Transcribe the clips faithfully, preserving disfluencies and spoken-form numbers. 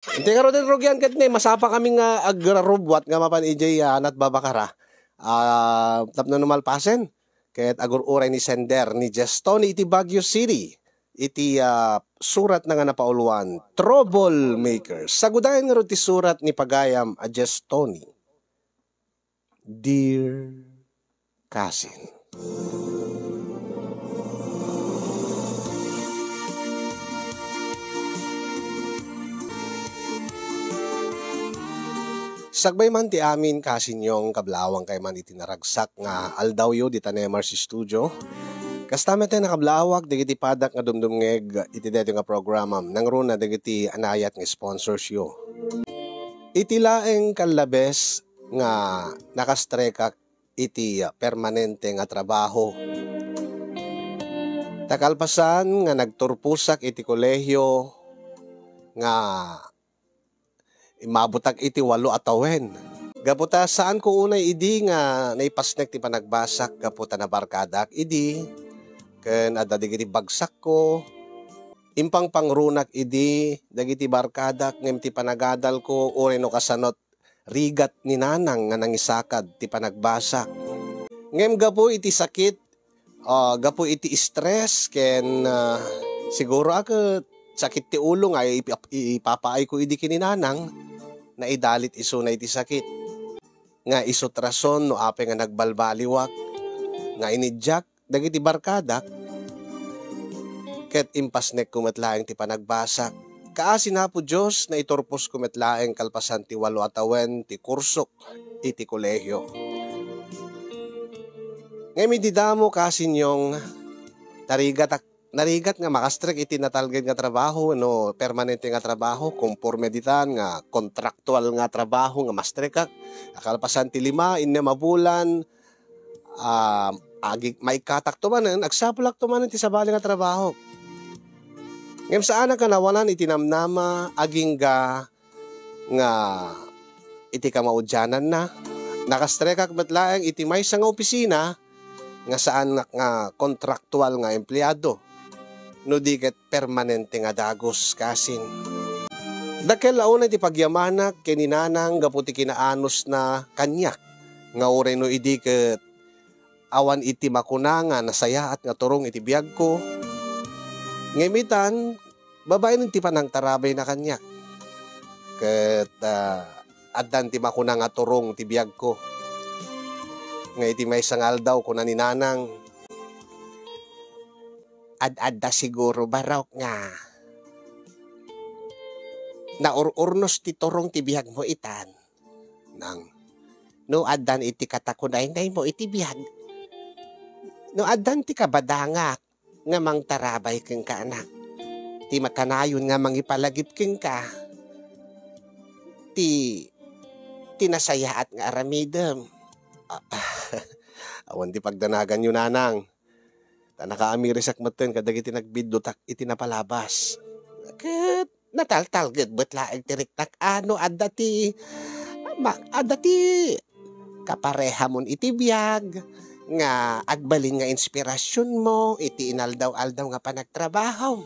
Iti ngaruden, rugian ket ni, masapa kami nga agrarubwat nga mapan idiay, ah, natbabakara. Ah, tapno no malpasen, ket agur-uray ni sender ni Jess Tony iti Baguio City. Iti, ah, surat na nga napauluan, Trouble Maker. Sagudayen ngarud ti surat ni pagayam a Jess Tony. Dear Cousin. Sakbay man ti amin, kasinyo, kablaawan kay man iti naragsak nga aldawyo dita Nemars Studio. Kasta met, nakablaawan dagiti padak nga dumdumngeg iti daytoy nga programam, nangruna dagiti anayat nga sponsors yo. Iti laeng kallabes nga nakastrekak iti, ah, permanente nga trabaho. Ta kalpasan nga nagturposak iti kolehio nga immabutak iti walo a tawen. Gapu ta saanko unay idi nga naipasnek ti panagbasak gapu ta nabarkadak idi ken adda dagiti bagsakko. Impangpangrunak idi dagiti barkadak ngem ti panagadalko uray no kasano rigat ni nanang nga nangisakad ti panagbasak. Ngem gapu iti sakit, ah, gapu iti stress ken, ah, siguro a ket sakit ti ulo nga ipap-, ipapaayko idi ken ni nanang, naidalit isuna iti sakit. Nga isut rason no apay nga nagbalbaliwak nga iniddiak dagiti barkadak, ket impasnekko met laeng ti panagbasak. Kaasi ni Apo Dios, naiturposko met laeng kalpasan ti walo a tawen ti kursok iti kolehio. Ngem idi damo, kaasinyong, narigatak, narigat nga makastrek iti natalged nga trabaho wenno permanente nga trabaho, konporme ditan nga kontraktual nga trabaho nga mastrekak. Kalpasan ti lima, innem a bulan, ah, agi-, maikkatakto manen, agsapulakto manen ti sabali nga trabaho. Ngem saanak nga nawanan iti namnama, agingga nga iti kamaudiananna, nakastrekak met laeng iti maysa nga opisina nga saan nga, nga kontraktual nga empleado, no di ket permanente nga dagus, kasin. Dakkel a unay ti pagyamanak ken ni nanang gapu ti kinaanusna kaniak, nga uray no idi ket awan iti makuna nga nasayaat nga turong iti biagko. Ngem itan, babaen ti panangtarabayna kaniak. Ket, ah, addan ti makuna nga turong ti biagko. Nga iti maysa nga aldaw, kuna ni nanang, "Ad-adda siguro, barok, nga naur-urnos ti turong ti biagmo itan." Nang, no addan iti katakunaynaymo iti biag, no addan ti kabadangak nga mangtarabay kenka, anak, ti makanayon nga mangipalagip kenka ti, ti nasayaat nga aramidem. Ah, awan ti pagdanaganyo, nanang. Ta nakaamirisak metten kadagiti nagbiddutak iti napalabas. Ket nataltalged met laeng ti riknak a no adda ti, ma-, adda ti kaparehamon iti biag nga agbalin nga inspirasionmo iti inaldaw-aldaw nga panagtrabaho.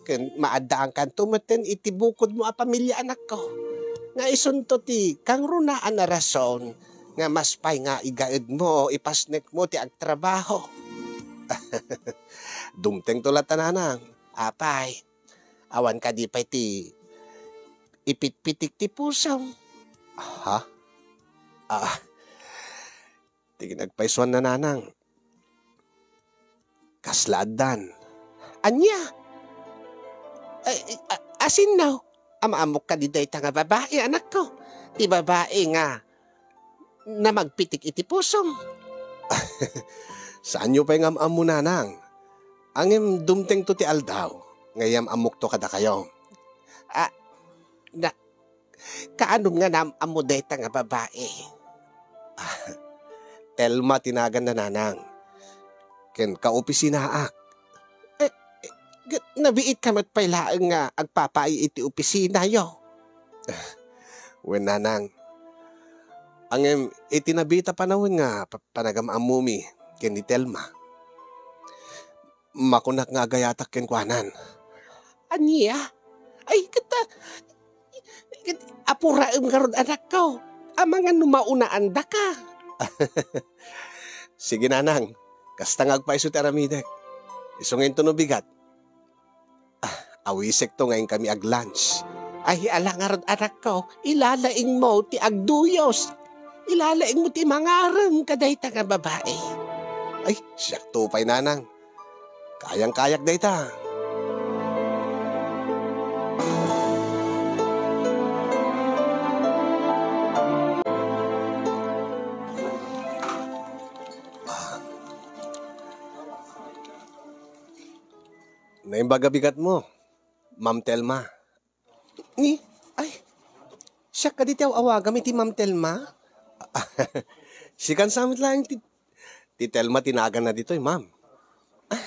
Ken maaddaankanto metten iti bukodmo a pamilya, anakko. Nga isunto ti kangrunaan a rason nga mas pay nga igaedmo, ipasnekmo ti agtrabaho. Dumtengto latta, nanang. Apay, awan kadi pay ti ipitpitik ti pusom? Ha? Ah, ti nagpaisuanna, nanang. Kasla addan. Ania? Ay, a-, asinno? Am-ammok kadi dayta nga babai, anakko? Ti babai nga namagpitik iti pusom. Saanyo pay nga am-ammo, nanang. Ngem dumtengto ti aldaw nga iyam-ammokto kadakayo. Ah, na, Kaanom nga naam-ammo dayta nga babai? Telma ti naganna, nanang. Ken kaopisinaak. Eh, eh, ga-, nabiitka met pay laeng nga agpapaay iti opisinayo? Wen, nanang. Ngem iti nabiit a panawen nga pa-, panagam-ammomi ken ni Telma, makunak nga agayatak kenkuanan. Ania? Ay, ket, ah, Apuraem ngarud, anakko. Amangan no maunaandaka. Sige, nanang. Kasta nga agpayso ti aramidek. Isu nga intono bigat. Ah, awisekto nga inkami ag-lunch. Ay, ala ngarud, anakko. Ilalaingmo ti agduyos. Ilalaingmo ti mangarem kadayta nga babai. Ay, siakto pay, nanang. Kayang-kayak dayta. Naimbag a bigatmo, Ma'am Telma. Ni, ay, siak kadi ti aw-awagam iti Ma'am Telma? Sikan sa met laeng ti, ti Telma ti naganna ditoy, ma'am. Ah,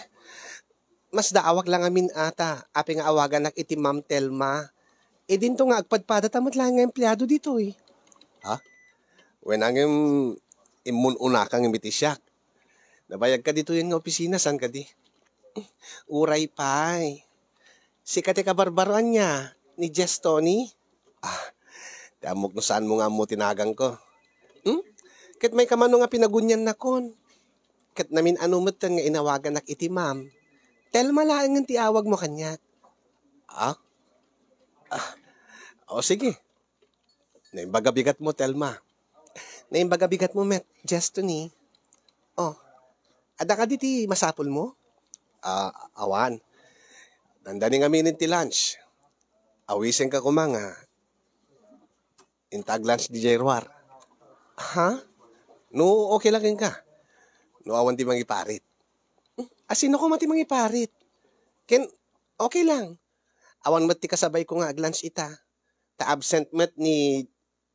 masdaawak la ngamin ata, apay nga awaganak iti Ma'am Telma. Idinto nga agpadpada ta met laeng nga empleado ditoy. Ha? Wen, ngem immun-unaka ngem iti siak. Nabayagka ditoyen nga opisina, saan kadi? Uray pay. Sika ti kabarbaroan niya ni Jess Tony? Ah, ti ammok no saanmo nga ammo ti naganko. Hmm? Ket maikam no nga pinaguniannakon. Ket namin-ano metten nga inawaganak iti ma'am. Telma laengen ti awagmo kaniak. Ah? Ah, o sige. Naimbag a bigatmo, Telma. Naimbag a bigatmo met, Jess Tony. Oh, adda kadi ti masapulmo? Ah, awan. Dandani ngamin ti lunch. Awisenka koma nga inta ag-lunch diay ruar. Ha? No okay la kenka. No awan ti mangiparit. Hmm, asino koma ti mangiparit? Ken okay lang. Awan met ti kasabayko nga ag-lunch ita. Ta absent met ni,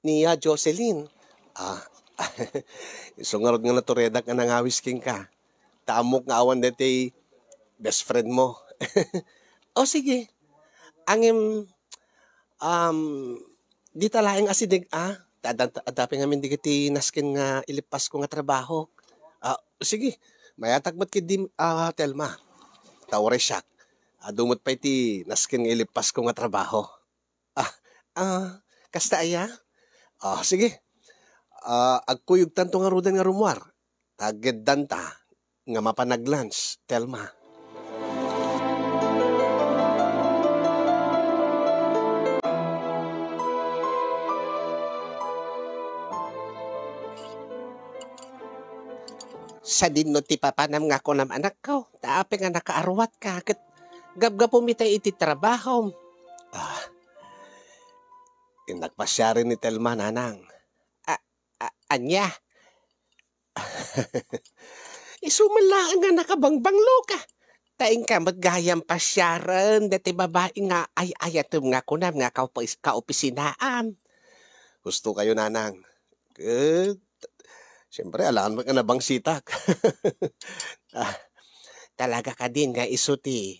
ni, ah, Jocelyn. Ah, isu ngarud nga naturedak nga nangawis kenka. Ta ammok nga awan daytoy best friend mo. O sige. Ngem, um, dita laeng asideg, ah. Ta adda, adda pay ngamin dagiti nasken nga ilippasko nga trabaho. Ah, sige. Mayatak met ketdi, ah, Telma. Ta uray siak. Adu met pay ti nasken nga ilippasko nga trabaho. Ah, ah, kasta aya? Ah, sige. Ah, agkuyogtanto ngaruden nga rummuar. Tageddanta nga mapan ag-lunch, Telma. Sadino ti papanam nga kunam, anakko? Ta apay nga nakaarwatka ket gapgapum itay iti trabahom? Ah, innak pasiaren ni Telma, nanang. A-, a-, ania? Isu man laeng nga nakabangbangloka. Ta inka met gayam pasiaren daytoy babai nga ay-ayatem nga kunam nga kaopis-, kaopisinaam. Husto kayo, nanang. Ket, siyempre, alangan met nga nabangsitak. Ah, talaga kadin nga isu ti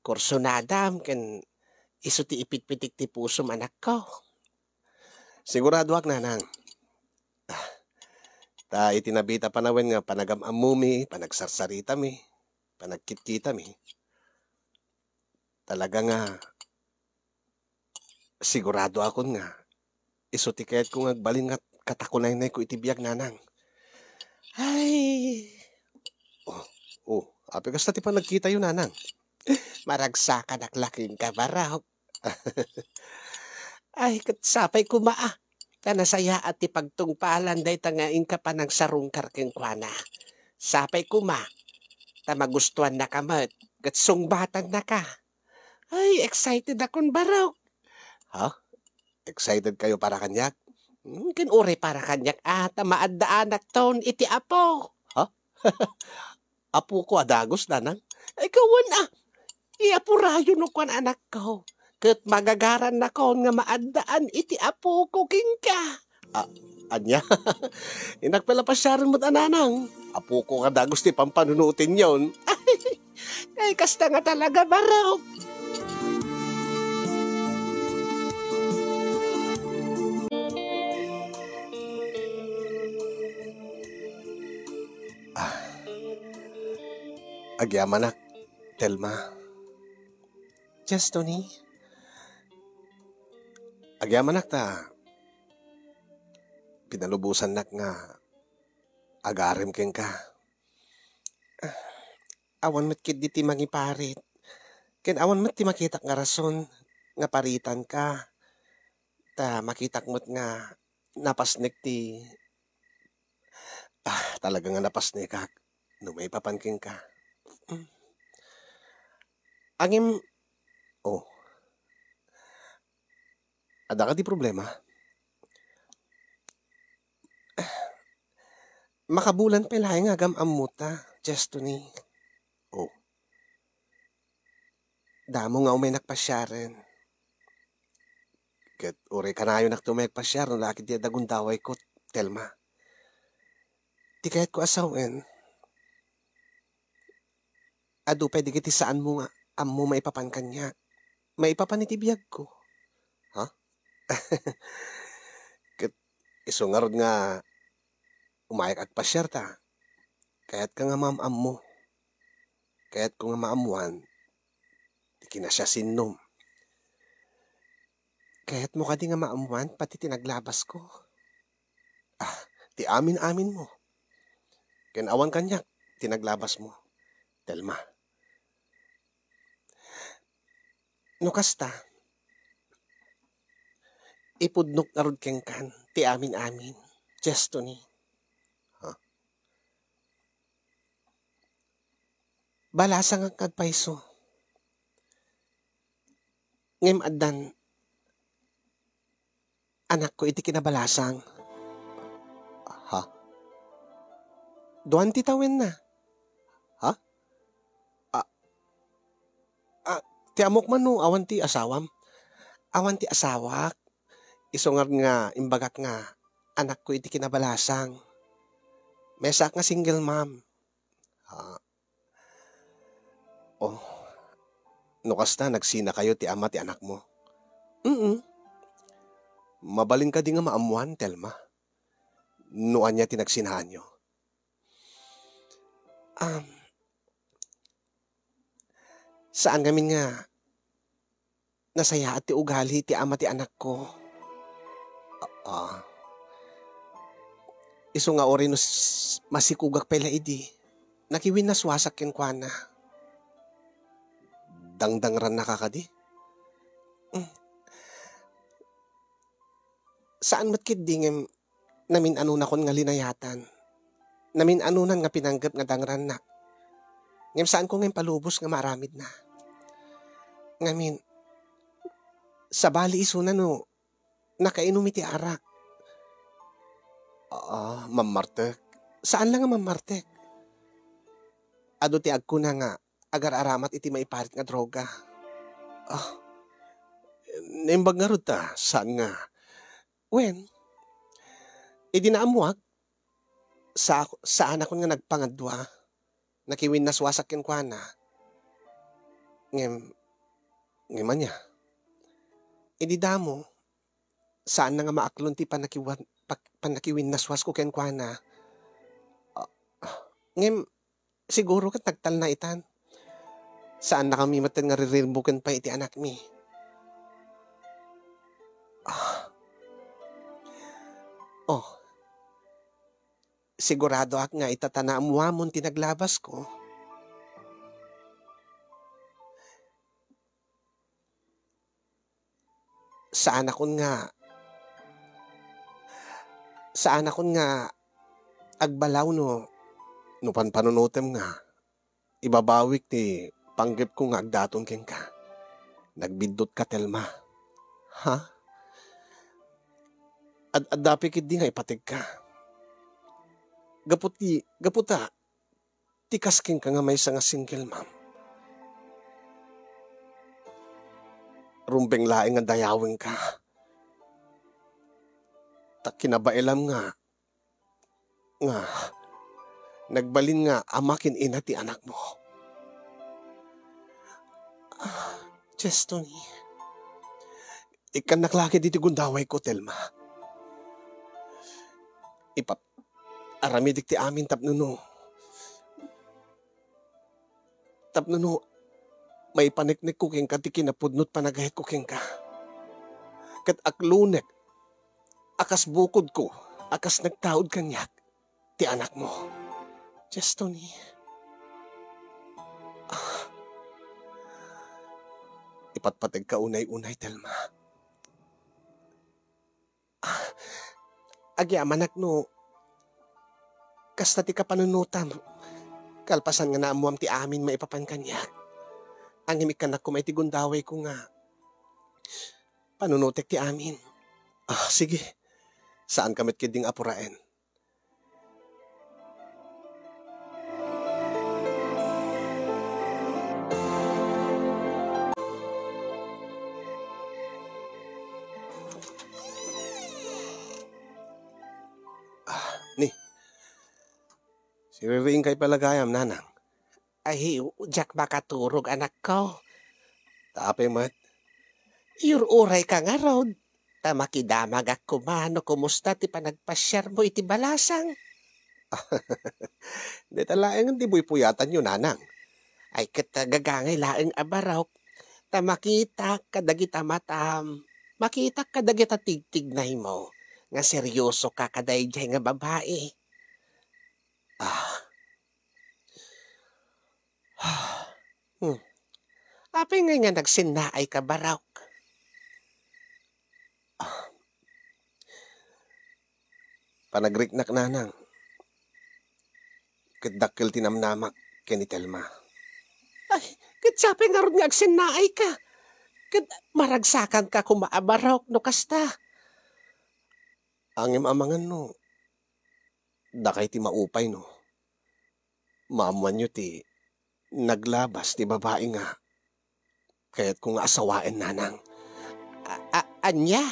kursunadam ken isu ti ipitpitik ti pusom, anakko? Siguradoak, nanang. Ah, ta iti nabita panawen nga panagam-ammumi, panagsarsaritami, panagkitkitami, talaga nga siguradoakon nga isu ti kayatko nga agbalin nga katakunaynayko iti biag, nanang. Ay. Oh, oh, apay kasta ti panagkitayo, nanang? Maragsakanak la kenka, barok. Ay, ket sapay koma, ah. Ta nasayaat ti pagtungpalan dayta nga inka panangsarungkar kenkuana. Sapay koma, ta magustuannaka met, ket sungbatannaka. Ay, excited akon, barok. Ha? Excited kayo para kaniak? Hmm, ken uray para kaniak, ah, ta maaddaanakton iti Apo. Ha? Apoko a dagus, nanang? Ay, kawan, ah. Iapurayo no kuan, anakko. Ket magagarannakon nga maaddaan iti apoko kenka. Ah, ania? Innak pay la pasiaren met a, nanang. Apoko nga dagus ti pampanunotenyon. Ay, kasta nga talaga, barok. Ah, agyamanak, Telma. Just, Tony, Agyamanak ta pinalubosannak nga agarem kenka. Awan met ketdi ti mangiparit. Ken awan met ti makitak nga rason nga paritanka. Ta makitak met nga napasnek ti, ah, talaga nga napasnekak no maipapan kenka. Mm. Ngem, oh, adda kadi problema? Makabulan pay laeng nga agam-ammota, Chestnut. Oh. Damo nga umaynak pasiaren. Ket uray kanayonak ti umaynak pasiar no la ketdi adda gundawayko, Telma. Ti kayatko a sawen, adu pay dagiti saanmo nga ammo maipapan kaniak. Maipapan iti biagko. Ha? Ket isu ngarud nga umayak agpasiar ta kayatka nga maam-ammo. Kayatko nga maammoan ti kinasiasinnom. Kayatmo kadi nga maammoan pati ti naglabasko? Ah, ti amin-aminmo. Ken awan kaniak ti naglabasmo, Telma. No kasta, ipudnok ngarud kenkan ti amin-amin, Chestnut. Ha? Balasang nga agpayso. Ngem addan anakko iti kinabalasang. Ha? Duan ti tawenna. Ha? Ah, ah, ti ammok man no awan ti asawam? Awan ti asawak. Isu ngarud nga imbagak nga anakko iti kinabalasang. Maysaak nga single mom. Ah, Oh, no kasta, nagsinakayo ti ama ti anakmo? Mm. Mabalin kadi nga maammoan, Telma, no ania ti nagsinaanyo? Um, saan ngamin nga nasayaat ti ugali ti ama ti anakko. Ah, isu nga uray no s-, masikugak pay la idi, nakiwinnaswasak kenkuana. Dangdangrannaka kadi? Mm. Saan met ketdi ngem namin-anonakon nga linayatan. Namin-anonan nga pinanggep nga dangrannak. Ngem saanko nga impalubos nga maaramidna. Ngamin, sabali isuna no nakainom iti arak. Ah, mammartek. Saan la nga mammartek. Adu ti agkuna nga agar-aramat iti maiparit nga droga. Ah, naimbag ngarud ta, saan nga. Wen, idi naammuak, sa-, saanakon nga nagpangadua, nakiwinnaswasak kenkuana. Ngem, ngem ania? Idi damo, saanna nga maaklon ti pannakiwan-, pak-, pannakiwinnaswasko kenkuana. Ah, ngem, siguro ket nagtalna itan. Saannakami metten nga ririrbuken pay iti anakmi. Ah. Oh. Siguradoak nga ita ta naammuamon ti naglabasko. Saanakon nga, saanakon nga agbalaw no, no panpanunotem nga ibabawik ti panggepko nga agdaton kenka. Nagbiddutka, Telma. Ha? Ad-adda pay ketdi nga ipategka. Gapu ti, gapu ta, ti kas kenka nga maysa nga single mom. Rumbeng laeng nga dayawenka. Ta kinabaelam nga, nga nagbalin nga ama ken ina ti anakmo. Ah, Chestnut. Ikkannak la ketdi ti gundawayko, Telma. Ipap-, aramidek ti amin tapno no, tapno no, maipaneknekko kenka ti kinapudno ti panagayatko kenka. ket aglunek a kas bukodko a kas nagtaud kaniak ti anakmo. Just Tony. Ah. Ipatpategka unay-unay, Telma. Ah. Agyamanak no kasta ti kapanunotam. Kalpasan nga naammoam ti amin maipapan kaniak. Ngem ikkannak koma iti gundawayko nga panunotek ti amin. Ah, sige. Saanka met ketding apuraen. Ah, ni. Siririingkay pala gayam, nanang. Ay, diak makaturog, anakko. Tapay met. Iyur-urayka ngarud. Ta makidamagak koma no kumusta ti panagpasiarmo iti balasang. Dayta laengen ti buypuyatanyo, nanang. Ay, ket gagangay laeng a barok. Ta makitak kadagita matam. Makitak kadagita tigtignaymo nga seriosoka kadaydiay nga babai. Ah. Hmm. Apay ngay nga nagsinnaayka, barok? Ah. Panagriknak, nanang. Ket dakkel ti namnamak ken ni Telma. Ay, ket sapay ngarud nga agsinnaayka. Ket maragsakanka koma a barok no kasta. Ngem amangan no dakay ti maupay no maammoanyo ti naglabas ti babai nga kayatko nga asawaen, nanang. A-, a-, ania?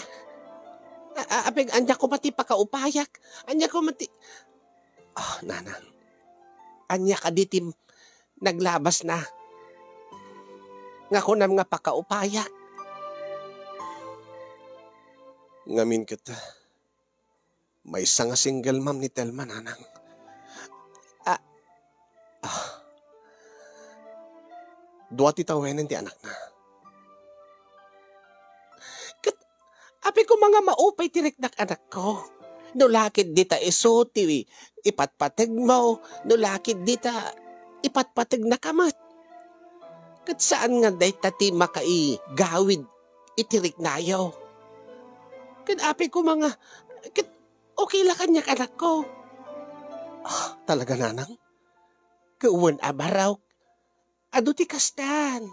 A-, a-, apay, ania koma ti pakaupayak? Ania koma ti, ah, nanang. Ania kadi ti naglabas na? Nga kunam nga pakaupayak? Ngamin ket, maysa nga single mom ni Telma, nanang. Ah, ah. Dua ti tawenen ti anakna. Ket apay koma nga maupay ti riknak, anakko. No la ket dita isu ti ipatpategmo, no la ket dita ipatpategnaka met. Ket saan nga dayta ti makaigawid iti riknayo. Ket apay koma nga, ket okay la kaniak, anakko. Ah, talaga, nanang? Ket wen a barok, adu ti kastan.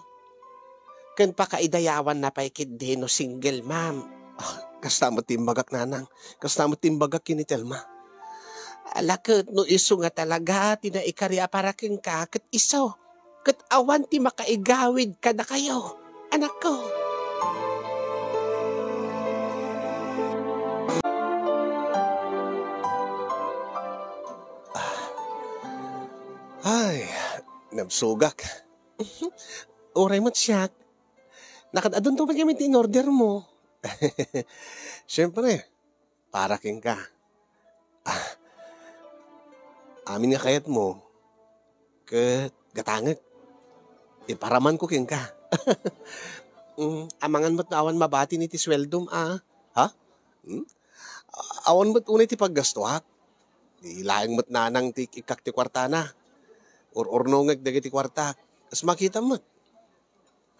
Ken pakaidayawanna pay ketdi no single mom. Ah, kasta met ti imbagak, nanang. Kasta met ti imbagak ken ni Telma. Ala ket no isu nga talaga ti naikari a para kenka, ket isu. Ket awan ti makaigawid kadakayo, anakko. Ay, nabsogak. Uray met siak. Nakaad-adunto met ngamin ti in-order mo. Siyempre, para kenka. Ah, amin nga kayatmo, ket gatangek. Iparamanko kenka. Mm, amangan met no awan mabatin iti sueldom, a. Ha? Hmm? Awan met unay ti paggastuak. Di laeng met nanang ti ikkak ti kuartana. Ur-urnongek dagiti kuartak. Kas makita met.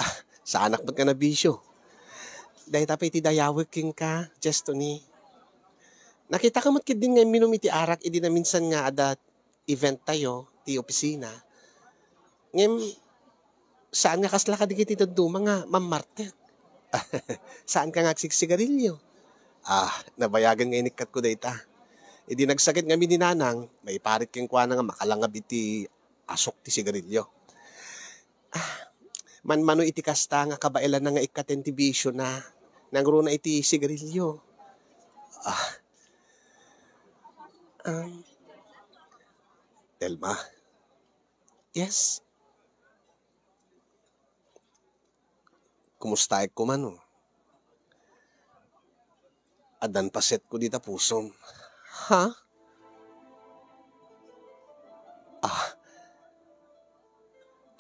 Ah, saanak met nga nabisio. Dayta pay ti dayawek kenka, Jess Tony. Nakitaka met ketdin nga imminum iti arak idi naminsan nga adda event tayo, ti opisina. Ngem, saan nga kasla kadagiti dadduma nga mammartek. Saanka nga agsigsigarilyo? Ah, nabayagan nga inikkatko dayta. Idi nagsakit ngamin ni nanang, maiparit kenkuana nga makalangab iti asok ti sigarilyo. Ah, manmano iti kasta nga kabaelanna nga ikkaten ti bisiona, nangruna iti sigarilyo. Ah. Um, Telma. Yes? Kumustaek koma, no? Addan pasetko dita pusom. Ha? Ah.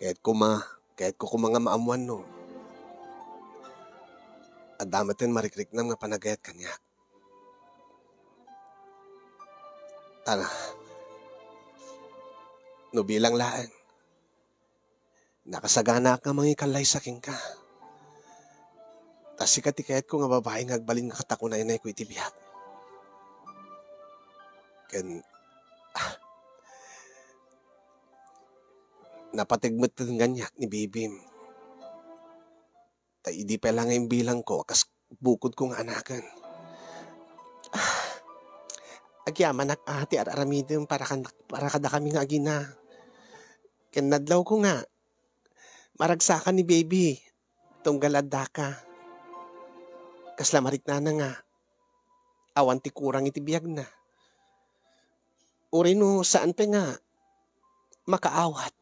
Kayatko ma-, kayatko koma nga maammuan no. Adda metten marikriknam nga panagayat kaniak. Tana, no bilang laeng, nakasaganaak nga mangikallaysa kenka. Ta sika ti kayatko nga babai nga agbalin nga katakunaynayko iti biag. Ken, ah, napateg metten kaniak ni bibim. Ta idi pay la nga imbilangko a kas bukodko nga anaken. Ah, agyamanak a ti ar-aramidem para kan-, para kadakami nga agina. Ken nadlawko nga maragsakan ni baby, tunggal addaka. Kasla mariknana nga awan ti kurang iti biagna. Uray no saan pay nga makaawat.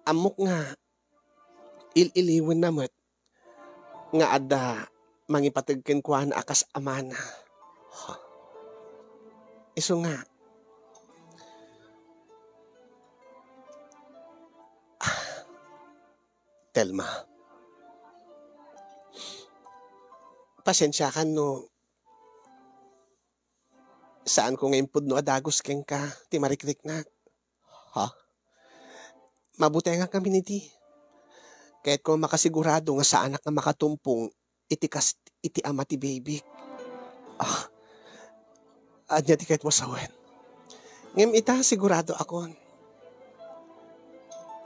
Ammok nga il-iliwenna met nga adda mangipateg kenkuana a kas amana. Isu nga, Telma, pasensiakan no saanko nga impudno a dagus kenka ti marikriknak. Ha? Mabutengak ngamin idi. Kayatko makasigurado nga saanak nga makatumpong iti kas-, iti ama ti baby. Ah, ania ti kayatmo a sawen? Ngem ita, siguradoakon.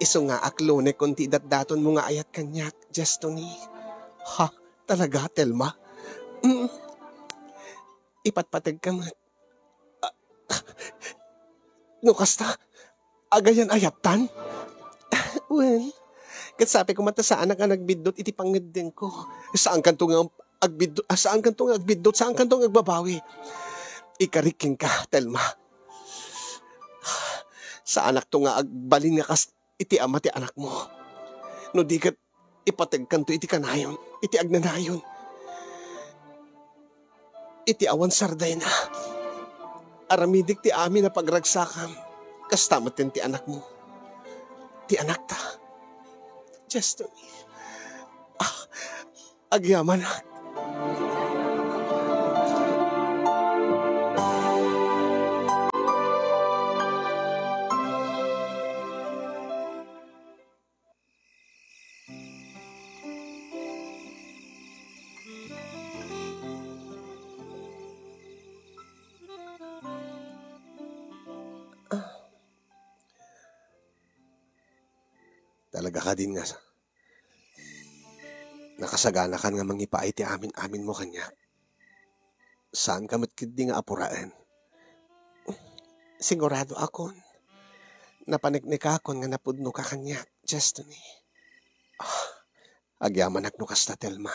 Isu nga aklonekon ti idatdatonmo nga ayat kaniak, Jestoni. Ha? Talaga, Telma? Mm. Ipatpategka met. Ah, no kasta, agayan ayattan? Wen, ket sapay koma ta saanak a nagbiddut iti pangngeddengko. Saankanto nga agbiddu-, ah, saankanto nga agbiddut, saankanto nga agbabawi. Ikarik kenka, Telma. Saanakto nga agbalin nga kas iti ama ti anakmo. No di ket, ipategkanto iti kanayon, iti agnanayon, iti awan sardayna. Aramidek ti amin a pagragsakam, kasta metten ti anakmo, ti anakta. Jestoni. Ah, agyamanak. Talaga kadin nga sa-, nakasaganakan nga mangipaay ti amin-aminmo kaniak. Saanka met ketdi nga apuraen. Siguradoakon. Napaneknekakon nga napudnoka kaniak, Jestoni. Ah, agyamanak no kasta, Telma.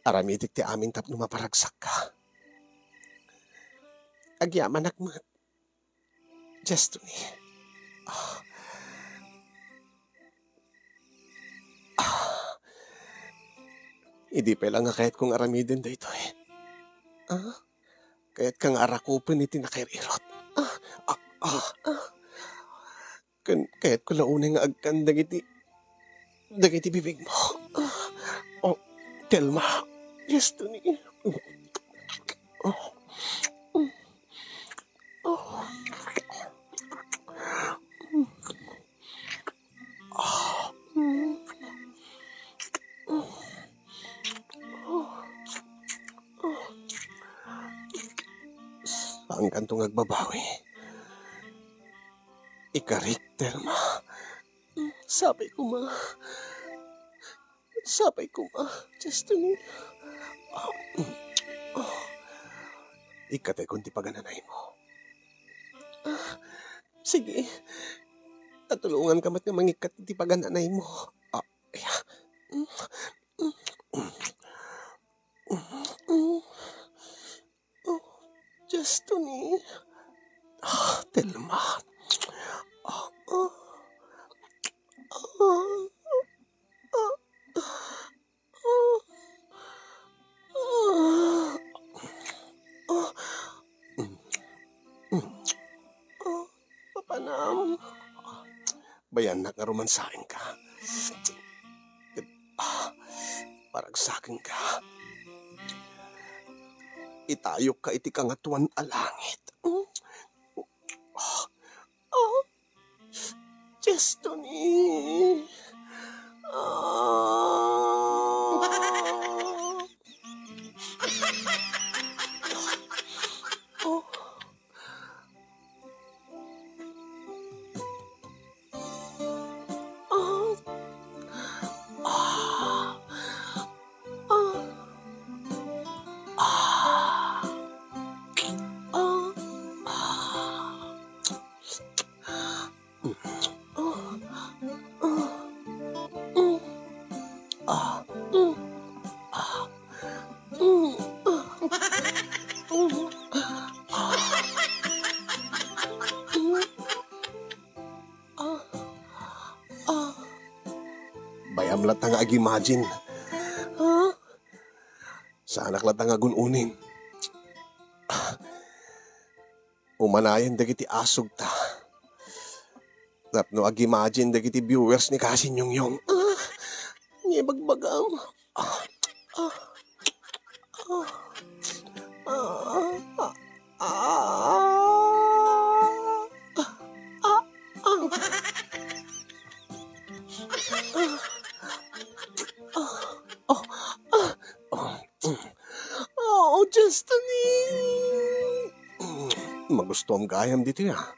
Aramidek ti amin tapno maparagsakka. Agyamanak met. Jestoni. Ah. Ah. Idi pay la nga kayatko nga aramiden daytoy. Ah? Kayatka nga arakupen iti nakair-irot. Ah, ah, ah, ah. Ken kayatko la unay nga agkan dagiti, dagiti bibigmo. Ah, oh, Telma. Jestoni. Oh. Oh. Saankanto nga agbabawi. Ikarik, Telma. Sapay koma. Sapay koma, Destiny. Ikkataykon ti pagananaymo. Ah, sige. Tatulonganka met nga mangikkat iti pagananaymo. Ah, iya. Oh, Destiny. Ah, Telma. Ah, ah. Ah, ah. Ah, ah. Ah, ah. Papanam. Bayannak nga rumansaenka. Ket Ragsakenka. Itayokka iti kangatoan a langit. Ah, ah, Destiny. Ah. Oh. Ah. Ah. Ah. Ah. Ah. Ah. Ah. Ah. Ah. Ah. Ah. Bay-am latta nga ag-imagine. Ah. Saanak latta nga gun-unin. Umanayen dagiti asugta. Tapno ag-imagine dagiti viewers ni Kasin Yongyong. Ah, nga ibagbagam. Ah, ah, ah, ah, ah, ah, ah, ah. Oh, Destiny! Magustuam gayam ditoy, ah.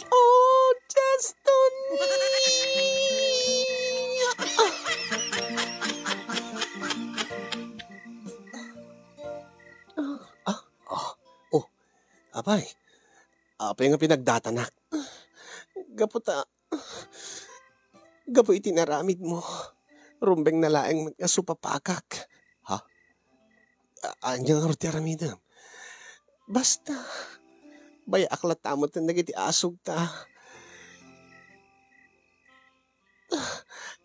Oh, Destiny! Ah, oh, oh. Apay, apay nga pinagdatanak? Gapu ta, gapu iti naramidmo, rumbeng na laeng met nga supapakak. Ha? A-, ania ngarud ti aramidem? Basta, bayaak latta met dagiti asugta.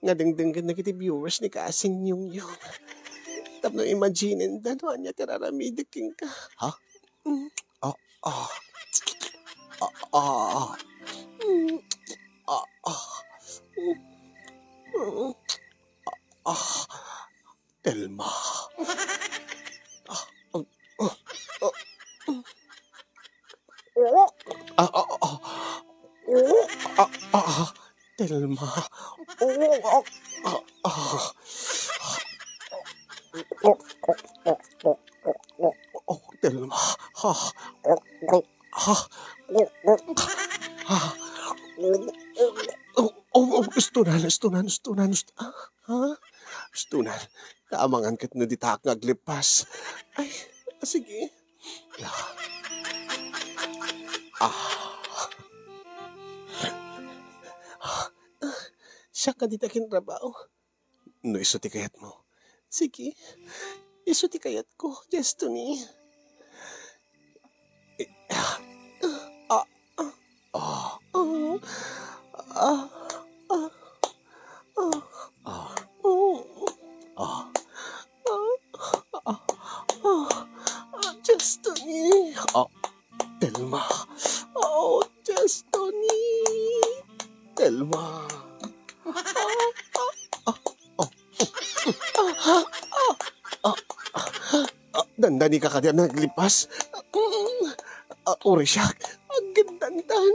Nga dengdenggen dagiti viewers ni Kasin Yongyong. Tapno imaginen da no ania ti raramidek kenka. Ha? Mm. Ah, ah. Ah, ah. Mm. Ah, ah. Mm. Ah, ah. Telma. Ah, ah, ah, ah. Ah, ah, ah. Ah, ah, ah. Telma. Oh, ah, ah, ah. Oh, Telma. Ha. Ha. Ha. Oh, oh, oh, ustonan, ustonan, ustonan, ust-, ah, ha? Ustonan. Kaamangan ket no ditaak nga aglipas. Ay, sige. Ah. Siak kadi ti akinrabaw. No isu ti kayatmo. Sige. Isu ti kayatko, Destiny. Eh, ah, ah, ah, ah, ah, ah, ah, ah, ah, ah, ah, Destiny. Ah, Telma. Oh, Destiny. Telma. Ah, ah, ah, oh. Ah, ah, ah, ah, dandanika kadi a naglipas. Mm. Ah, uray siak. Agdandan.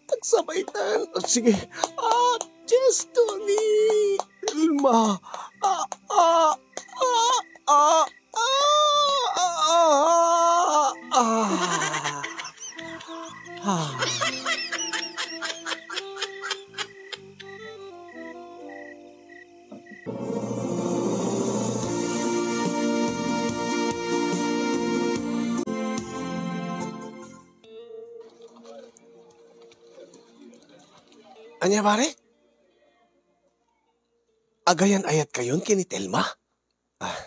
Agsabaytan. Ah, sige. Ah, Destiny. Telma. Ah, ah, ah, ah, ah, ah, ah. Ah. Ania, pare? Agayan-ayatkayon ken ni Telma? Ah,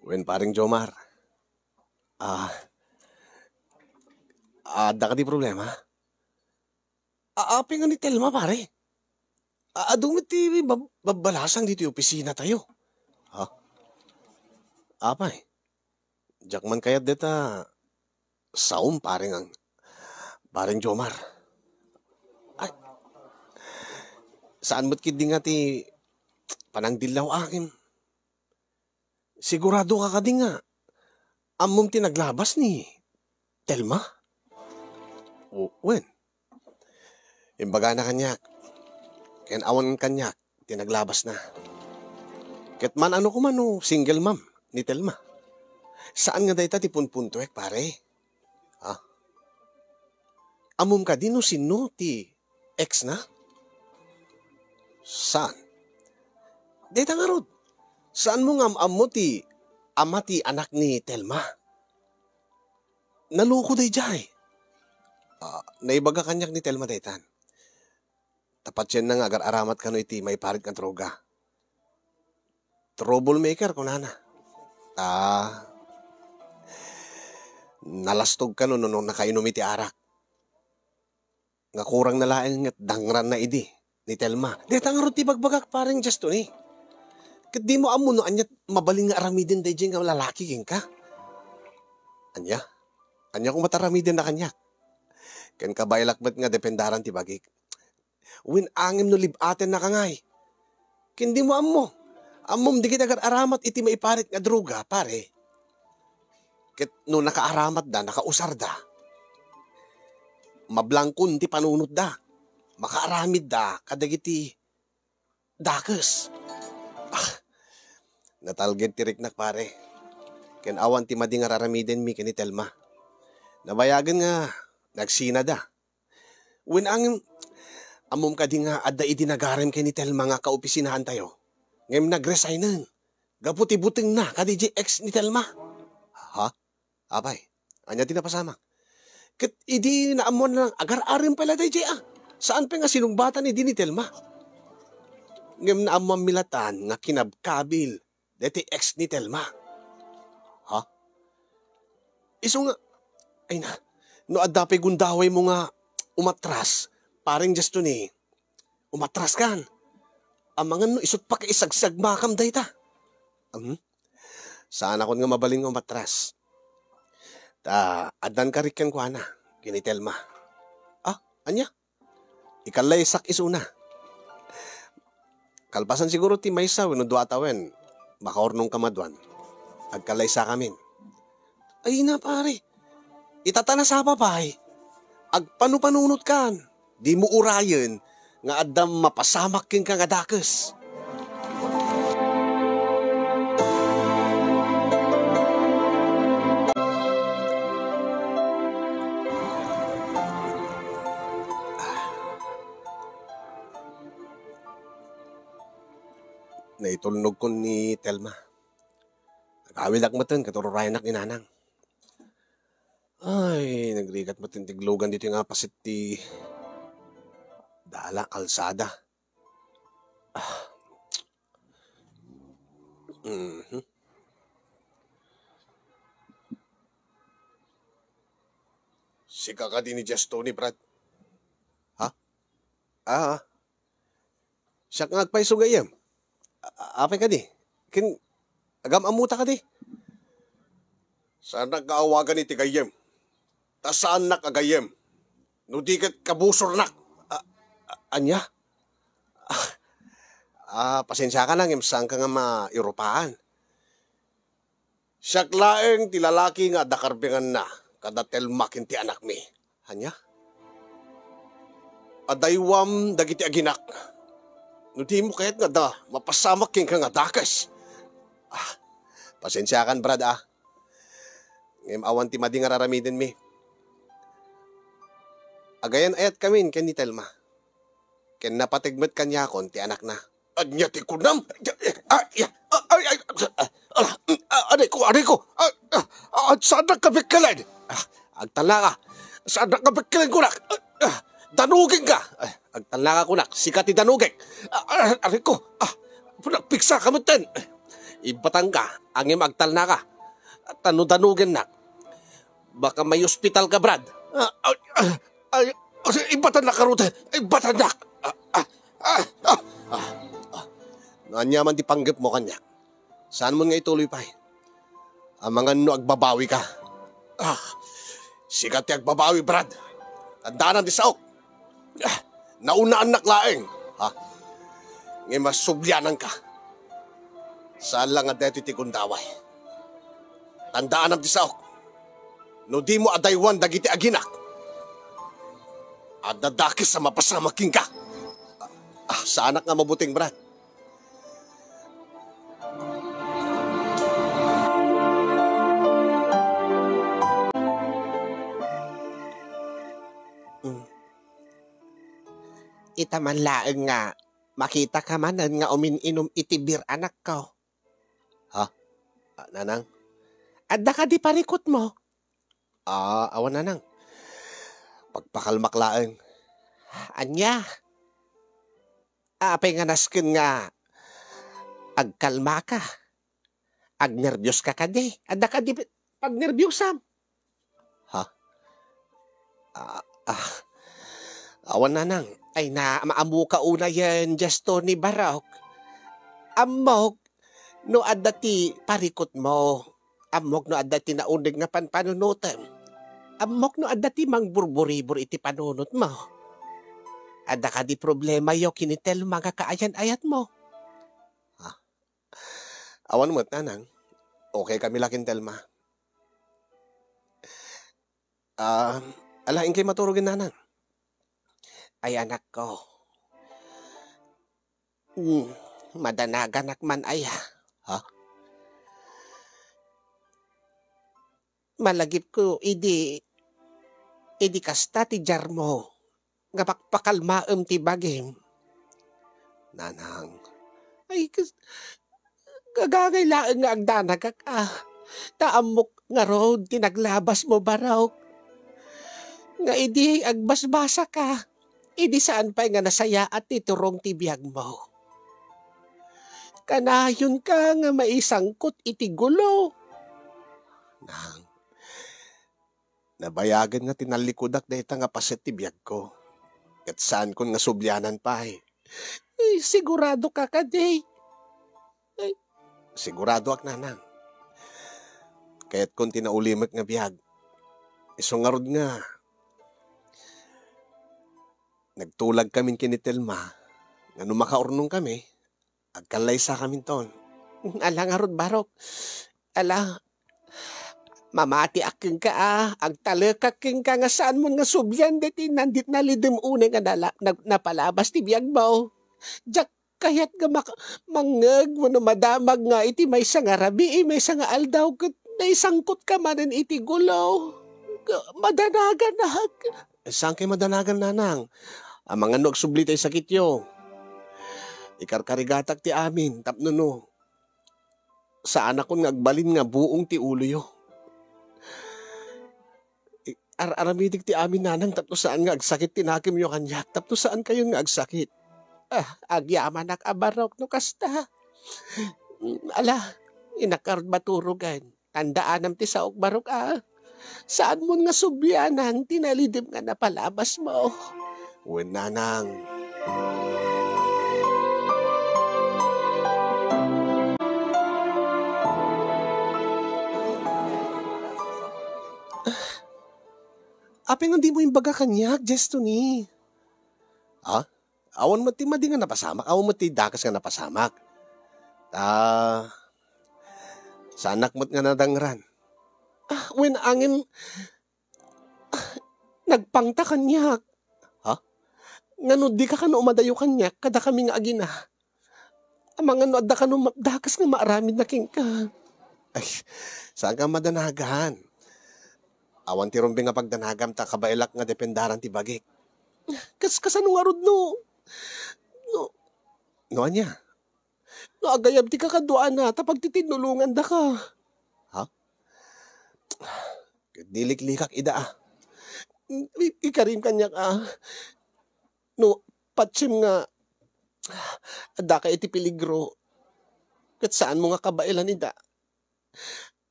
wen, Pareng Jomar. Ah, adda kadi problema? Aapi nga ni Telma, pare. A-, adu met ti bab-, babbalasang ditoy opisinatayo. Ha? Apay, diak man kayat deta saom, Pareng, Pareng Jomar. Ay, saan met ketdi nga ti panangdillaw akim. Sigurado ka kadi nga ammom ti naglabas ni Telma? O, wen. Imbagana kaniak, ken awan kaniak ti naglabasna. Ket man-ano koma no single mom ni Telma. Saan nga dayta ti punpuntuek, pare. Ha? Ammom kadi no sinno ti ex na? Saan? Dayta ngarud. Saan mo nga am-ammo ti ama ti anak ni Telma? Naloko daydiay. Ah, naibaga kaniak ni Telma daytan. Ta patienna nga agar-aramat kano iti maiparit nga droga. Troublemaker, kunana. Ta, nalastog kano no, no nakainum iti arak. Nga kurang na laeng nga dangranna idi ni Telma. Dayta ngarud ti bagbagak, pareng Justin, eh. Ket di mo ammo no ania mabalin nga aramiden daydiay nga lalaki kenka. Ania? Ania koma ti aramidenna kaniak? Ken kabaelak met nga dependaran ti bagik. Wen angem no lib-atennaka ngay. Ken di mo ammo. Ammom dagiti agar-aramat iti maiparit nga droga, pare. Ket no nakaaramatda, nakausarda, mablangkon ti panunotda. Makaaramidda kadagiti dakes. Ah, natalged ti riknak, pare. Ken awan ti madi nga raramidenmi ken ni Telma. Nabayagen nga nagsinada. Wen angem, ammom kadi nga adda idi nagarem ken ni Telma nga kaopisinaantayo? Ngem nagresignen gapu ti butengna kadi diay ex ni Telma. Ha? Apay, ania ti napasamak? Ket idi naammoan lang, agar-arem pay la daydiay, a. Saan pay nga sinungbatan idi ni Telma. Ngem naammoanmi latan nga kinabkabil daytoy ex ni Telma. Ha? Isu nga, ay na, no adda pay gundawaymo nga umatras, pareng Justin, umatraskan. Amangan no isut pakaisagsagbakam dayta. Hmm? Saanakon nga mabalin nga umatras. Ta, addan karik kenkuana, ken ni Telma. Ah, ania? Ikallaysak isuna. Kalpasan siguro ti maysa wenno dua a tawen, makaurnongka maduan. Agkallaysakamin. Ay na, pare. Ita ta nasapa pay. Agpanupanunotkan. Dimo urayen nga adda mapasamak kenka nga dakes. Naitulnogkon ni Telma. Nagawidak metten ket ururayennak ni Nanang. Ay, nagrigat metten ti glugan ditoy nga paset ti dala, kalsada. Ah. Mhm. Sika kadi ni Justin, Brad? Ha? Ah, siak nga agpayso gayyem. A-, apay kadi? Ken, agam-ammota kadi? Saannak nga awagan iti gayyem. Ta saannak a gayyem. No di ket kabusornak. A-, a-, ania? Ah, ah, pasensiaka na, ngem saanka nga mairupaan. Siak laeng ti lalaki nga adda karbenganna kada Telma ken ti anakmi. Ania? Adaywam dagiti aginak. No dimo kayat nga adda mapasamak kenka nga dakes. Ah, pasensiakan, Brad, ah. Ngem awan ti madi nga raramidenmi. Agayan-ayatkamin ken ni Telma. Ken napateg met kaniakon ti anakna. Ania ti kunam? Ay, ay, ay, ay, ah, ah, ah, aray ko, aray ko. Ah, ah, ah, saannak nga bekkelen? Ah, agtalnaka. Saannak nga bekkelen, kunak. Ah, ah, danugenka. Ah, agtalnaka, kunak. Sika ti danugek. Ah, ah, aray ko. Ah, nagpiksaka metten. Ibbatangka, ngem agtalnaka. Ta no danugennak, baka maiospitalka, Brad. Ah, ah, ah, ay, ay, ibatannak, karute. Ibatannak. Ah, ah, ah, ah, ah. No ania man ti panggepmo kaniak, saanmon nga ituloy pay. Amangan no agbabawika. Ah, sika ti agbabawi, Brad. Tandaanan ti saok. Ah, naunaannak laeng, ha? Ngem a, subliananka. Saan la nga daytoy ti gundaway. Tandaanam ti saok. No dimo adaywan dagiti aginak, adda dakes a mapasamak kenka. Ah, saanak nga mabuteng, Brad. Mm. Ita man laeng nga makitaka manen nga umin-inum iti beer, anakko. Ha? Ah, nanang? Adda kadi parikutmo? Ah, awan, nanang. Pagpakalmak laeng. Ania? Apay nga nasken nga agkalmaka? Agnerbioska kadi? Adda kadi pagnerbiosam? Ha? Ah, ah. Awan, nanang. Ay na, maamuka unayen, Jesto ni Barok. Ammok no adda ti parikutmo. Ammok no adda ti nauneg nga panpanunotem. Ammok no adda ti mangburburibor iti panunotmo. Adda kadi problemayo ken ni Telma nga kaayan-ayatmo? Ah, awan met, nanang. Okay kami la ken Telma. Ah, ala, inkay maturogen, nanang. Ay, anakko. Hmm, madanaganak man aya. Ha? Malagipko idi, idi kasta ti diarmo nga pakpakalmaem ti bagim. Nanang. Ay, kas-, gagangay laeng nga agdanagak, ah. Ta ammok ngarud ti naglabasmo, Barok. Nga idi agbasbasaka, idi saan pay nga nasayaat ti turong ti biagmo. Kanayonka nga maisangkot iti gulo. Nang, nabayagen nga tinallikudak dayta nga paset ti biagko. Ket saankon nga sublianan pay. Eh, siguradoka kadi? Ay, siguradoak, nanang. Kayatkon ti naulimek nga biag. Isu ngarud nga, nagtulag kamin ken ni Telma nga no makaurnong kami, agkallaysakaminton. Ala ngarud, Barok. Ala, mamatiak kenka, ah. Agtalekak kenka nga saanmon nga sublian daytoy nandit nalidem unay nga nala-, nag-, napalabas ti biagmo. Diak kayat nga mak-, mangngeg wenno madamag nga iti maysa nga rabii, maysa nga aldaw, ket naisangkotka manen iti gulo. Madanaganak. Saankay madanagan, nanang. Amangan no agsubli tay sakityo. Ikarkarigatak ti amin, tapno no, saanakon nga agbalin nga buong ti uloyo. I-, ar-, aramidek ti amin, nanang, tapno saan nga agsakit ti nakemyo kaniak, tapno saankayon nga agsakit. Ah, agyamanak a Barok no kasta. Ala, innak ngarud maturogen. Tandaanam ti saok, Barok, a. Saanmon nga sublianan ti nalidem nga napalabasmo. Wen, nanang. Apay nga dimo imbaga kaniak, Jestoni? Ha? Awan met ti madi nga napasamak, awan met ti dakes nga napasamak. Ta, saanak met nga nadangran. Ah, wen, ngem, ah, nagpangta kaniak. Ha? Ngano dika kano umadayo kaniak, kadakami nga agina? Amangan no adda kano ma-, dakes nga maaramidna kenka. Ay, saanka madanagan. Awan ti rumbeng nga pagdanagam ta kabaelak nga dependaran ti bagik. Kas-, kasano ngarud no, no, no ania? No agayab ti kakaduana ta pagtitinnulongandaka. Ha? Ket diliklikak ida, a. I-, ikarim kaniak, a. No patiem nga addaka iti peligro, ket saanmo nga kabaelan ida.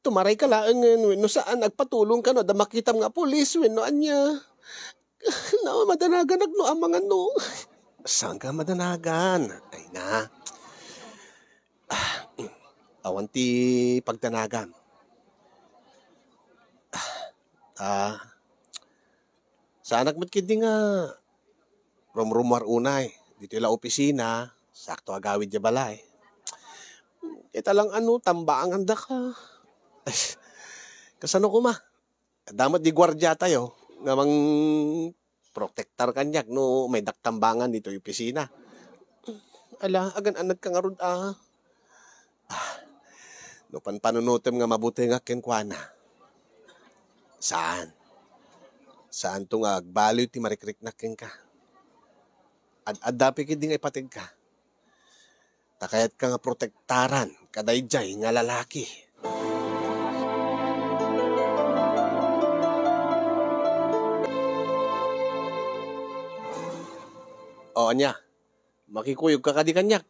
Tumarayka laengen wenno saan, agpatulongka no adda makitam nga pulis wenno ania. Na, madanaganak no amangan no. Saanka madanagan? Ay na. Ah, awan ti pagdanagam. Ah, saanak met ketdi nga rumrumuar unay ditoy la opisina, sakto agawid diay balay. Ita lang ano, tambangandaka. Kasano koma? Adda met di guardiatayo nga mangprotektar kaniak no maydak tambangan ditoy opisina. Ala, agan-anadka ngarud, a. Ah, no panpanunotem nga mabutengak kenkuana. Saan. Saanto nga agbaliw ti marikriknak kenka. Ad-adda pay ketdi nga ipateg ka. Ta kayatka nga protektaran kadaydiay nga lalaki. O, ania? Makikuyogka kadi kaniak?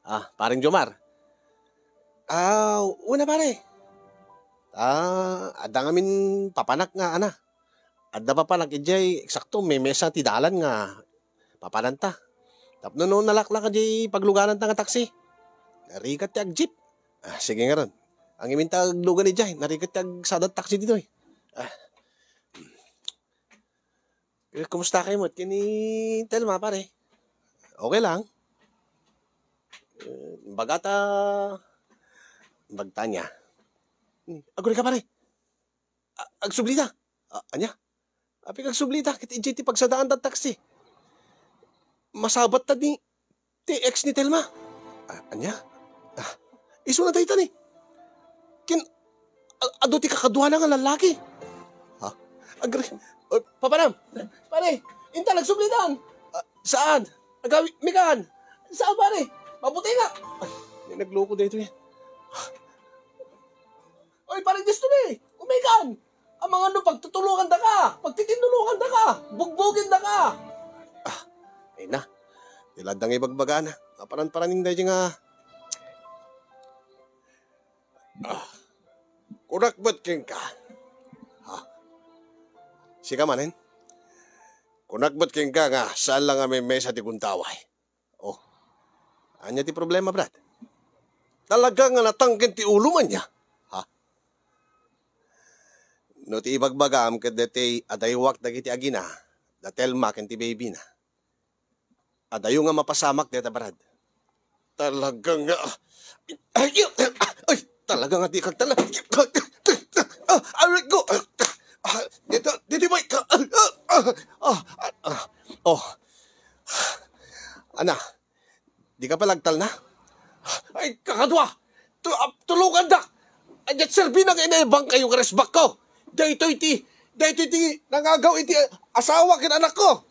Ah, Pareng Jomar. Ah, una, pare. Ah, adda ngamin papanak nga, ana. Adda papanak idiay eksakto, may mesa ti dalan nga papananta. Tapno no nalaklak idiay paglugananta nga taksi. Narigat ti agjeep. Ah, sige ngarud. Ang iminta aglugan idiay, narigat ti agsadat taksi ditoy. Ah. Eh, kumusta kayo mo? Kini Telma, pare. Okay lang. Eh, bagata, bagta niya. Hmm, aguli ka, pare. A-, agsubli ta. A-, anya? Apay ka agsubli ta, ket idiay ti pagsadaan ta taksi. Masabat ta ni, ti ex ni Telma. A-, anya? Ah, isuna dayta ni. Kin-, a-, adu ti kakaduana nga lalaki. Ha? Agri-, o, papanam. Pare, inta nagsubli tan. Ah, saan? Agawi, Mikan. Saan, pare? Mabuti nga. Ay, may nagloko dito yan. Oy, pare, gusto ni. Umikan. Amangan no pagtutulungan da ka. Pagtitinulungan da ka. Bugbugin da ka. Ah, ay na. Ti la adda nga ibagbagana. Maparan-paraning daydi nga. Ah, kunak met kenka. Ha? Sika manen? Kunak met kenka nga saan la nga may mesa ti guntaway. Oh. Ania ti problema, Brad? Talaga nga natangken ti ulom ania? Ha? No ti ibagbagam ket daytoy adaywak dagiti agina, da Telma ken ti baby na. Adayo nga mapasamak dayta, Brad. Talaga nga, ay, ay, talaga nga di ka talaga. Ah, aray ko. Ah, dito, dito, boy. Ah, ah, ah, ah, oh. Ana, di ka pa lagtal na? Ay, kakadua! Tu-, ah, tulungan da! Ay, serbi na kayo na ibang kayo nga resbak ko! Daytoy ti, daytoy ti nangagaw iti asawa ken anak ko!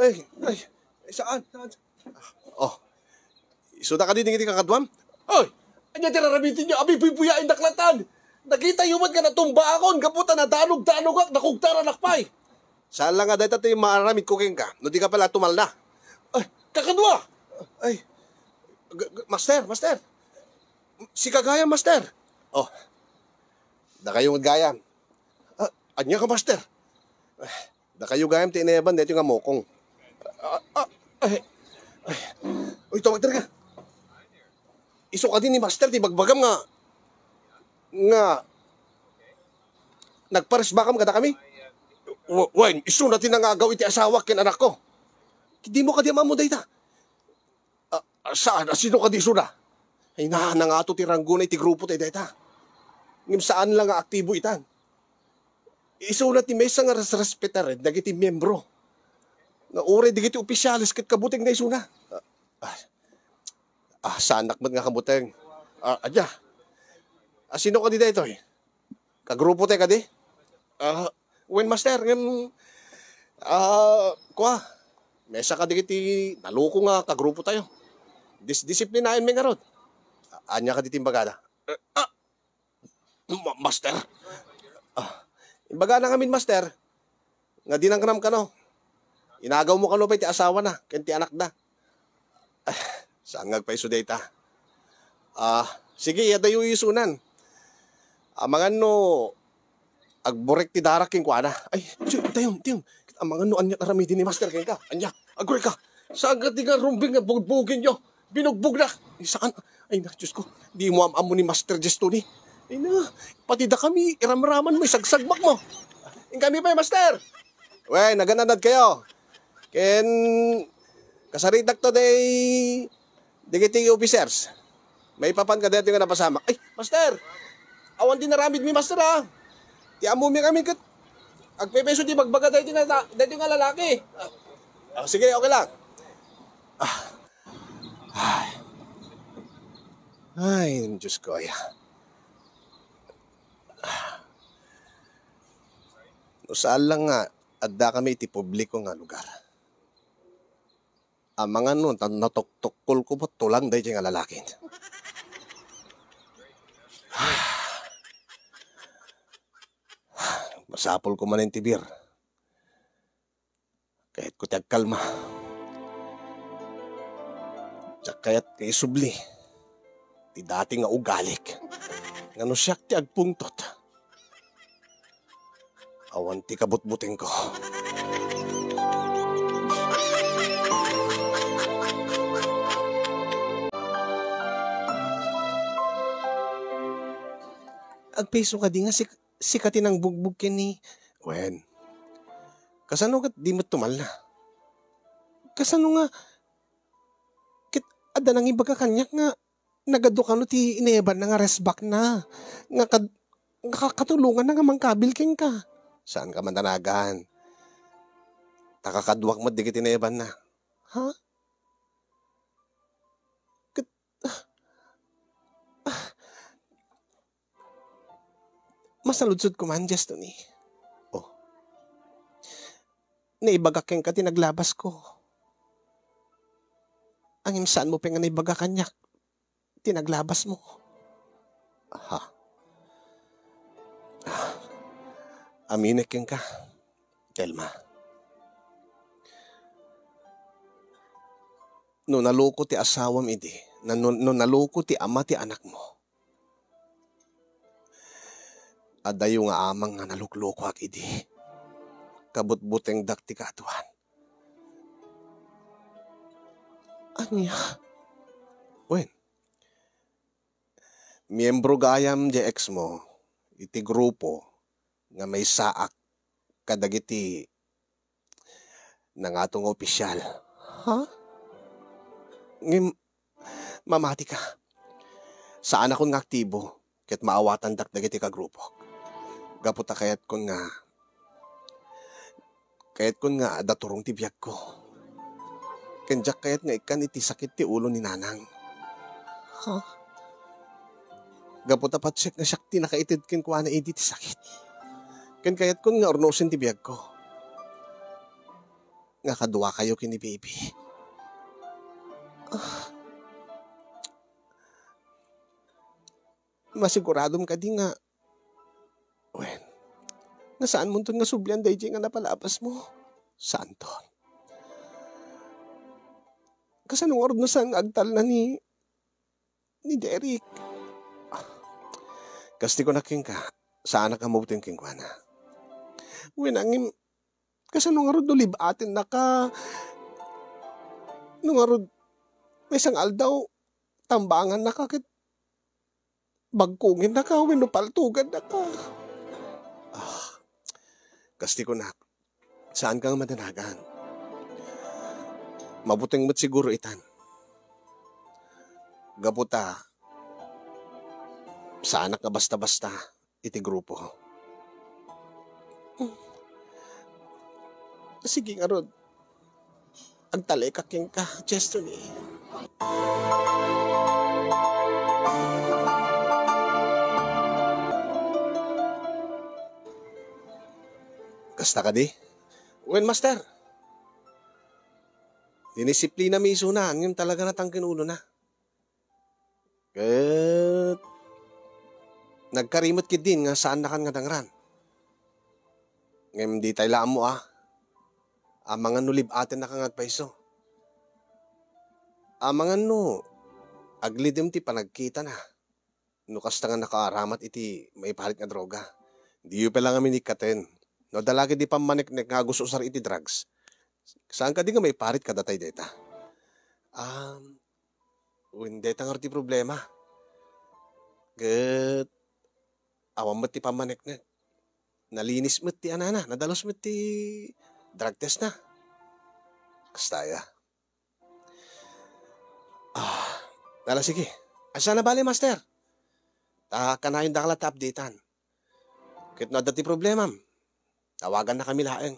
Ay, ay, ay, saan? Saan? Oh, isuda kadi dagiti kakaduam? Oy, ania ti raramidinyo? Abi, buy-buyaen daklatan! Nakita yo met nga natumbaakon gapu ta nadanog-danogak, nakugtaranak pay! Saan la nga dayta ti maaramidko kenka, no di ka pala tumalna. Ay, kakadua! Ay, g-, g-, master, master. Sika gayam, master. Oh, dakayo gayam. Ah, ania ka, master? Ah, dakayo gayam ti ineban daytoy nga mokong. Ah, ah, ay, ay. Uy, tumagder ka. Isu kadi ni master ti bagbagam nga, nga nagparesbakam kadakami? W-, wen, isuna ti nangagaw iti asawak ken anakko. Dimo kadi ammo dayta? Ah, ah, saan? A, sino kadi isuna? Ay na, nangato ti ranggona iti grupo tayo dayta. Ngem saan la nga aktibo itan. Isuna ti maysa nga resrespetaren dagiti miyembro. Nga uray dagiti opisyales ket kabuteng na isuna. Ah, ah, ah, saanak met nga kabuteng. Ah, adya. Ah, sino kadi daytoy? Kagrupo tayo kadi? Ah, wen, master, ngem, ah, kua, maysa kadi iti naloko nga kagrupo tayo. Dis-, disiplinaen mi ngarud. Ania kadi ti imbagada? Eh, ah, Ma-, master? Ah, imbagana ngamin, master, nga dinangnam kano. Inagawmo kano pay ti asawana ken ti anakda. Ah, saan nga agpaiso dayta? Ah, sige, adayo isunan. Amangan no agburek ti darak kenkuana. Ay, si, tayon, tayon. Amangan no ania aramiden ni master kenka. Ania, agurek ka. Saan nga di nga rumbeng nga bugbugin yo? Binugbog na. Ay, saan? Ay na, Diyos ko. Di mo am-ammo ni Master Jestoni. Ay na, pati da kami, iramraman mo, isagsagmak mo. Ing kami pa, Master. Wen, nagananad kayo. Ken, kasaritak to day, dagiti officers. Maipapan ka daytoy nga napasamak. Ay, master! Awan ti naramidmi, master, a. Ti ammomi ngamin ket agpepayso ti bagbaga daytoy nga ta-, daytoy nga lalaki. Ah, sige, okay lang. Ah. Ay. Ay, Diyos ko, ay. No saan lang nga, adda kami iti publiko nga lugar. Amangan no, ta-, natoktokkol ko met tulang daytoy nga lalakin. Masapul ko manen ti beer. Kayatko ti agkalma. Diak kayat nga isubli ti dati nga ugalik. Nga no siak ti agpungtot, awan ti kabutbutengko. Agpayso kadi nga sik-, sika ti nangbugbog ken ni Wen. Kasano ket di met tumalna? Kasano nga ket adda nangibaga kaniak nga nagadu kano ti inebanna nga resbackna, nga kad-, nga ka-, katulonganna nga mangkabil kenka. Saanka madanagan. Ta kakaduak met dagiti inebanna. Ha? Ket, ah, ah, masaludsodko man, Destiny. Oh. Naibagak kenka ti naglabasko. Ngem saanmo pay nga naibaga kaniak ti naglabasmo. Ha? Ah, aminek kenka, Telma. No naloko ti asawam idi, na-, no, no naloko ti ama ti anakmo, adayo nga amang nga naluklokoak idi. Kabutbutengdak ti kaaduan. Ania? Wen, miyembro gayam diay ex mo iti grupo nga maysaak kadagiti nangato nga opisyal. Ha? Ngem, mamatika. Saanakon nga aktibo ket maawatandak dagiti kagrupok. Gapu ta kayatkon nga, kayatkon nga adda turong ti biagko. Ken diak kayat nga ikkan iti sakit ti ulo ni Nanang. Ha? Gapu ta patsiek nga siak ti nakaited kenkuana idi ti sakit. Ken kayatkon nga urnosen ti biagko. Nga kaduakayo ken ni Baby. Ah. Masiguradom kadi nga, wen, nga saanmonton nga sublian daydiay nga napalabasmo? Saanton. Kasano ngarud no saan nga agtalna ni, ni Derek? Kas ti kunak kenka, saanak a mabuteng kenkuana. Wen, ngem, kasano ngarud no libbatennaka? No ngarud, maysa nga aldaw, tambangannaka ket bagkongennaka wenno paltogannaka. Ah, kas ti kunak, saanka nga madanagan. Mabuteng met siguro itan. Gapu ta, saanak nga basta-basta iti grupo. Sige ngarud. Agtalekak kenka, Destiny. Kasta kadi? Wen, master. Dinisiplina mi isuna, ngem talaga natangken ulona. Ket nagkari met ketdin nga saannakan nga dangran. Ngem ditay la ammo a. Amangan no lib-atennaka nga agpayso. Amangan no aglidem ti panagkitana. No kasta nga nakaaramat iti maiparit nga droga. Diyo pay la ngamin ikkaten. No adda la ketdi pammaneknek nga agusar iti drugs. Saan kadi nga maiparit kadatay dayta? Um, Wen, dayta ngarud ti problema. Ket awan met ti pammaneknek. Nalinis met ti anana, nadalus met ti drug test na. Kasta aya. Ah, ala, sige. Saan a bale, Master. Ta kanayon daka latta updatean. Ket no adda ti problemam, tawagannakami laeng.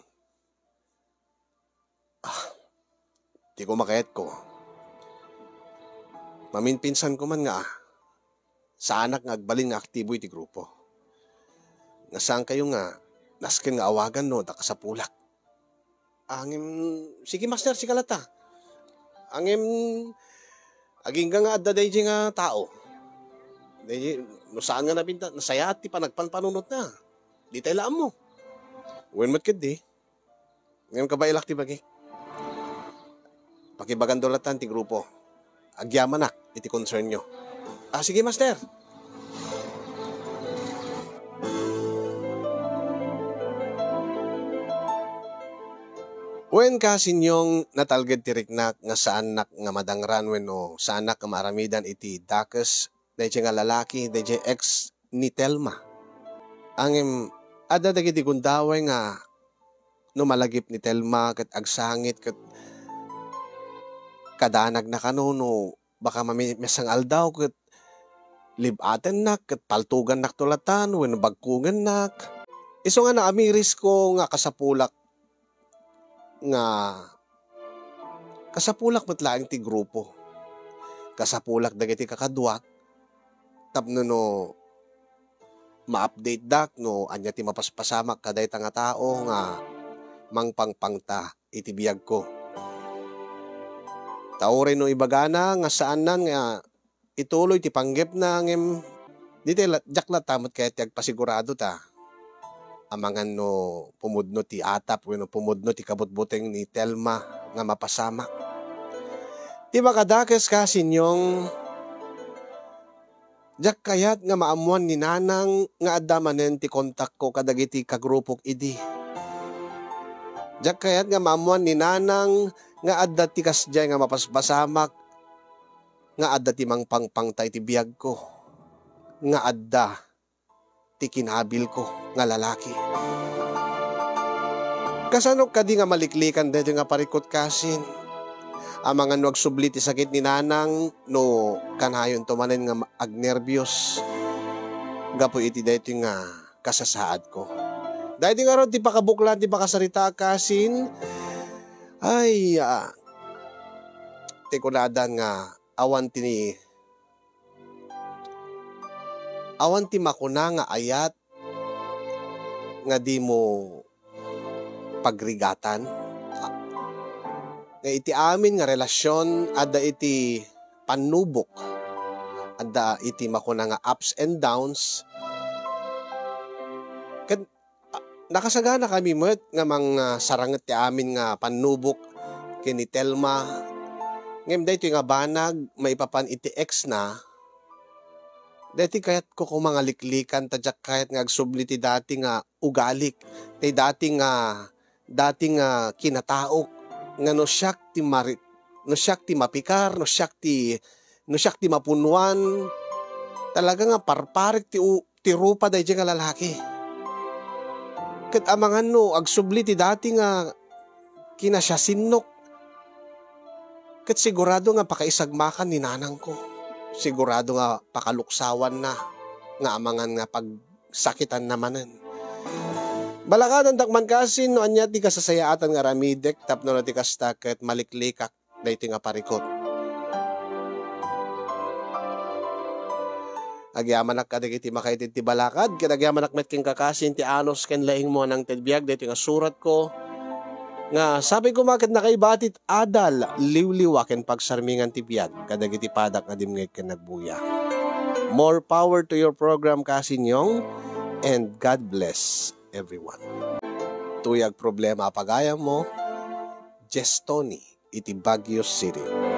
Ah, ti kumakayatko. Maminpinsanko man nga, ah, saanak nga agbalin nga aktibo iti grupo. Nga saankayo nga nasken nga awagan no adda kasapulak. Ngem, sige, Master, sika latta. Ngem, agingga nga adda daydiay nga tao. Daydiay, no saan nga napinta, nasayaat ti panagpanpanunotna. Ditay la ammo. Wen met ketdi. Ngem kabaelak ti bagik. Pakibagando latta ti grupo. Agyamanak iti concernyo. Ah, sige, Master. Wen, kaasinyong, natalged ti riknak nga saannak nga madangran wenno saannak nga maaramidan iti dakes daydiay nga lalaki, daydiay ex ni Telma. Ngem, adda dagiti gundaway nga no malagip ni Telma ket agsangit ket kadanagna kano no baka mami-, maysa nga aldaw ket lib-atennak ket paltogannakto latta wenno bagkongennak. Isu nga naamirisko nga kasapulak nga kasapulak met laeng ti grupo. Kasapulak dagiti kakaduak tapno no ma-updatedak no ania ti mapaspasamak kadayta nga tao nga mangpangpangta iti biagko. Ta uray no ibagana nga saannan nga ituloy ti panggepna, ngem ditay la-, diak latta met kayat ti agpasigurado ta amangan no pumudno ti atap wenno pumudno ti kabutbuteng ni Telma nga mapasamak. Ti makadakes, kaasinyong, diak kayat nga maammuan ni Nanang nga adda manen ti kontakko kadagiti kagrupok idi. Diak kayat nga maammuan ni Nanang nga adda ti kasdiay nga mapaspasamak, nga adda ti mangpangpangta iti biagko, nga adda ti kinabilko nga lalaki. Kasano kadi nga maliklikan daytoy nga parikut, kasin? Amangan no agsubli ti sakit ni Nanang, no kanayonto manen nga ma-, agnerbios gapu iti daytoy nga kasasaadko. Daytoy ngarud ti pakabuklan ti pakasarita, kasin. Ay, ah, ti kunadan nga awan ti, awan ti makuna nga ayat nga dimo pagrigatan. Nga iti amin nga relasyon, adda iti pannubok, adda iti makuna nga ups and downs. Ket, ah, nakasaganakami met nga mang, ah, saranget ti amin nga pannubok ken ni Telma. Ngem daytoy nga banag maipapan iti ex na, daytoy kayatko koma nga liklikan ta diak kayat nga agsubli ti dati nga ugalik, ti dati nga, dati nga kinataok, nga no siak ti mari-, no siak ti mapikar, no siak ti, no siak ti mapunnuan, talaga nga parparik ti u-, ti rupa daydiay nga lalaki. Ket amangan no agsubli ti dati nga kinasiasinnok, ket sigurado nga pakaisagmakan ni nanangko. Sigurado nga pakaluksawanna nga amangan nga pagsakitanna manen. Balakadantak man kasin no ania ti kasasayaatan nga aramidek tapno no ti kasta ket maliklikak daytoy nga parikut. Agyamanak kadagiti makaitid ti balakad, ket agyamanak met kenka kasin ti anus ken laingmo a nangted biag daytoy nga suratko. Nga sabi koma ket nakaibati ti adal, liwliwa ken pagsarmingan ti biag kadagiti padak nga dimngeg ken nagbuya. More power to your program, Kasin Yong, and God bless everyone. Tuyag problema a pagayammo, Jess Tony iti Baguio City.